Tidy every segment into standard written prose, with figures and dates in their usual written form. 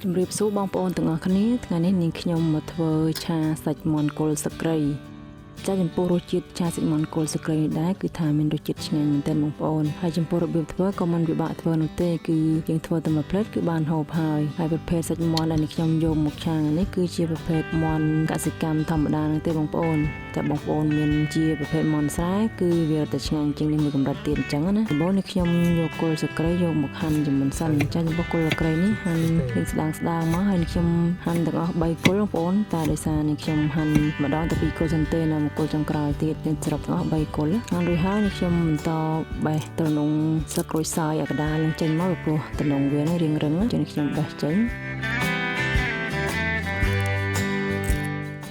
ជំរាបសួរបងប្អូនទាំងអស់គ្នាថ្ងៃនេះនាងខ្ញុំមកធ្វើឆាសាច់មាន់គល់ស្លឹកគ្រៃចាចំពោះរសជាតិឆាសាច់មាន់គល់ស្លឹកគ្រៃនេះដែរគឺថាមានរសជាតិឆ្ងាញ់មែនទែនបងប្អូនហើយចំពោះរបៀបធ្វើក៏មិនពិបាកធ្វើនោះទេគឺយើងធ្វើតែមួយភ្លែតគឺបានហូបហើយហើយប្រភេទសាច់មាន់ដែលនាងខ្ញុំយកមកឆានេះគឺជាប្រភេទមាន់កសិកម្មធម្មតាហ្នឹងទេបងប្អូនតែបងប្អូនមានជាប្រភេទមាន់ស្រែគឺវារត់តែឆ្ងាញ់ជាងនេះមួយកម្រិតទៀតអញ្ចឹងណាដំបូងនេះខ្ញុំយកគល់ស្លឹកគ្រៃយកមកហាន់ជាមុនសិនចាចំពោះគល់ស្លឹកគ្រៃនេះហាន់រៀងស្ដាងស្ដាងមកហើយខ្ញុំហាន់ទាំងអស់3គល់បងប្អូនតែដោយសារនេះខ្ញុំហាន់ម្ដងតែ2គល់សិនទេនៅមួយគល់ចុងក្រោយទៀតយើងសរុបទាំងអស់3គល់ហាន់រួចហើយនេះខ្ញុំបន្តបេះត្រនងស្លឹកក្រូចសើចអាកដាលនឹងចេញមកពីព្រោះត្រនងវានឹងរៀងរឹងចឹងខ្ញុំបេះចេញ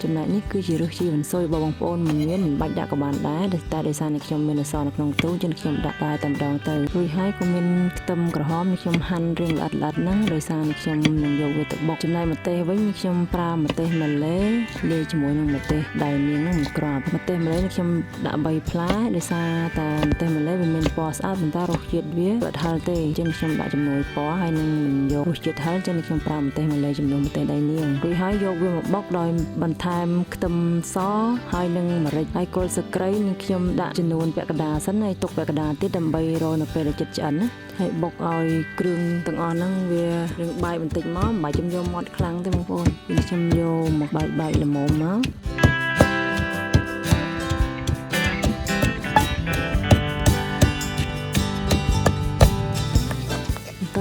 ចំណែកនេះគឺជារសជាតិវ៉ាន់ស៊ុយរបស់បងប្អូនមិនមានមិនបាច់ដាក់ក៏បានដែរតែដោយសារនេះខ្ញុំមានអសនៅក្នុងទូចឹងខ្ញុំដាក់ដែរតែម្ដងទៅរួចហើយក៏មានខ្ទឹមក្រហមនេះខ្ញុំហាន់រៀងល្អិតល្អិតហ្នឹងដោយសារនេះខ្ញុំនឹងយកវាទៅបុកចំណែកម្ទេសវិញនេះខ្ញុំប្រើម្ទេសម៉ាឡេលាយជាមួយនឹងម្ទេសដៃនាងហ្នឹងមួយគ្រាប់ម្ទេសម៉ាឡេនេះខ្ញុំដាក់3ផ្លែដោយសារតែម្ទេសម៉ាឡេវាមានពណ៌ស្អាតប៉ុន្តែរសជាតិវាអត់ហឹរទេចឹងខ្ញុំដាក់ជំនួយពណ៌ហើយនឹងមិនយករសជាតិហឹរចឹងខ្ញុំប្រើម្ទេសម៉ាឡេជំនួសម្ទេសដៃនាងរួចហើយយកវាមកបុកដោយបន្ថែមខ្ទឹមសហើយនឹងម្រេចហើយគល់ស្លឹកគ្រៃនឹងខ្ញុំដាក់ចំនួនពាក់កណ្ដាលសិនហើយទុកពាក់កណ្ដាលទៀតដើម្បីរកនៅពេលដែលចិត្តឆ្អិនណាហើយបុកឲ្យគ្រឿងទាំងអស់ហ្នឹងវារឿងបែកបន្តិចមកមិនបាច់ខ្ញុំយកមាត់ខ្លាំងទេបងប្អូនខ្ញុំយកមកបែកបែកល្មមមក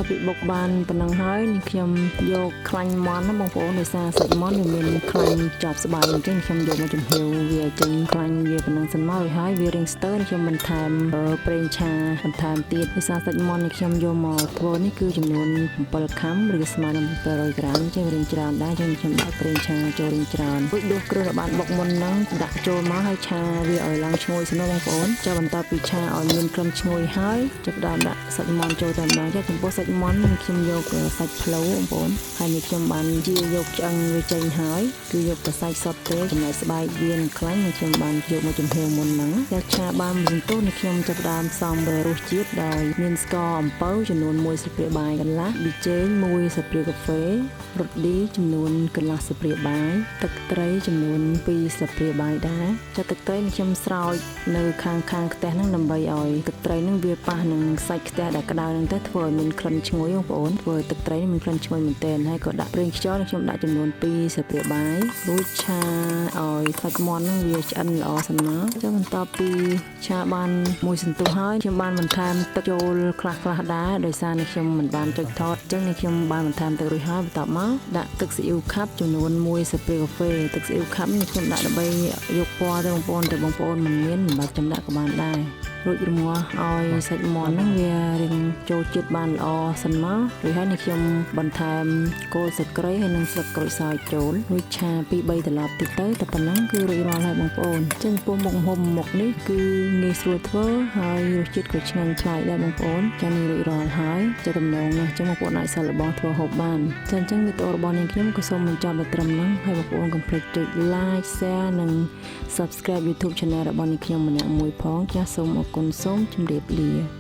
តពីបុកបានប៉ុណ្ណឹងហើយនេះខ្ញុំយកខ្លាញ់មាន់ណាបងប្អូនដោយសារសាច់មាន់វាមានខ្លាញ់ជាប់ស្បែកអញ្ចឹងខ្ញុំយកមកចំហៀវវាចេញខ្លាញ់វាប៉ុណ្ណឹងសិនមករួចហើយវារៀងស្ទើរខ្ញុំបន្ថែមប្រេងឆាបន្ថែមទៀតដោយសារសាច់មាន់នេះខ្ញុំយកមកធ្វើនេះគឺចំនួន7ខាំឬស្មើនឹង700ក្រាមអញ្ចឹងរៀងច្រើនដែរអញ្ចឹងខ្ញុំដាក់ប្រេងឆាចូលរៀងច្រើនរួចដួសគ្រឿងដែលបានបុកមុនហ្នឹងដាក់ចូលមកហើយឆាវាឲ្យឡើងឈ្ងុយសិនបងប្អូនចាំបន្ទាប់ពីឆាឲ្យមានក្លិនឈ្ងុយហើយចាប់ផ្ដើមដាក់សាច់មាន់ចូលតែម្ដងចាចំពោះសាច់មាន់ខ្ញុំយកសាច់ផ្លូវបងប្អូនហើយនេះខ្ញុំបានជាយកឆ្អឹងវាចេញហើយគឺយកតែសាច់សុទ្ធទេចំណែកស្បែកវានឹងខ្លាញ់ខ្ញុំបានយកមកចំហៀវមុនហ្នឹងយកឆាបានមួយសន្ទុះនេះខ្ញុំចាប់ផ្ដើមផ្សំរសជាតិដោយមានស្ករអំពៅចំនួន1ស្លាបព្រាបាយកន្លះប៊ីចេង1ស្លាបព្រាកាហ្វេរ៉ូឌីចំនួនកន្លះស្លាបព្រាបាយទឹកត្រីចំនួន2ស្លាបព្រាបាយដែរចាទឹកត្រីនេះខ្ញុំស្រោចនៅខាងខាងខ្ទះហ្នឹងដើម្បីឲ្យទឹកត្រីហ្នឹងវាប៉ះនឹងសាច់ខ្ទះដែលក្តៅហ្នឹងទៅធ្វើឲ្យមានក្លិនឈ្ងុយបងប្អូនធ្វើឲ្យទឹកត្រីនេះមានក្លិនឈ្ងុយមែនទែនហើយក៏ដាក់ប្រេងខ្យល់ខ្ញុំដាក់ចំនួន2ស្លាបព្រាបាយរួចឆាឲ្យសាច់មាន់ហ្នឹងវាឆ្អិនល្អសិនមកចាំបន្ទាប់ពីឆាបានមួយសន្ទុះហើយខ្ញុំបានបន្ថែមទឹកចូលខ្លះខ្លះដែរដោយសារនេះខ្ញុំមិនបានចុចថតអញ្ចឹងនេះខ្ញុំបានបន្ថែមទឹករួចហើយបន្ទាប់មកដាក់ទឹកស៊ីអ៊ូខាប់ចំនួន1ស្លាបព្រាកាហ្វេទឹកស៊ីអ៊ូខាប់នេះខ្ញុំដាក់ដើម្បីយកពណ៌ទៅបងប្អូនតែបងប្អូនមិនមានមិនបាច់ចាំដាក់ក៏បានដែររួចរងាស់ឲ្យសាច់មាន់ហ្នឹងវារៀងចូលជាតិបានល្អសិនមករួចហើយនេះខ្ញុំបន្ថែមគល់ស្លឹកគ្រៃហើយនិងស្លឹកក្រូចសើចចូលរួចឆា2 3ត្រឡប់តិចទៅតែប៉ុណ្ណឹងគឺរួចរាល់ហើយបងប្អូនចឹងចំពោះមុខម្ហូបមុខនេះគឺងាយស្រួលធ្វើហើយរសជាតិក៏ឆ្ងាញ់ប្លែកដែរបងប្អូនចានេះរួចរាល់ហើយចាតំណងណាស់ចឹងបងប្អូនអាចសាកល្បងធ្វើហូបបានចាអញ្ចឹងវីដេអូរបស់នាងខ្ញុំក៏សូមបញ្ចប់តែត្រឹមហ្នឹងហើយបងប្អូនកុំភ្លេចចុច like share និង subscribe YouTube Channel របស់នាងខ្ញុំម្នាក់មួយផងចាសសូមអរគុណសូមជម្រាបលា។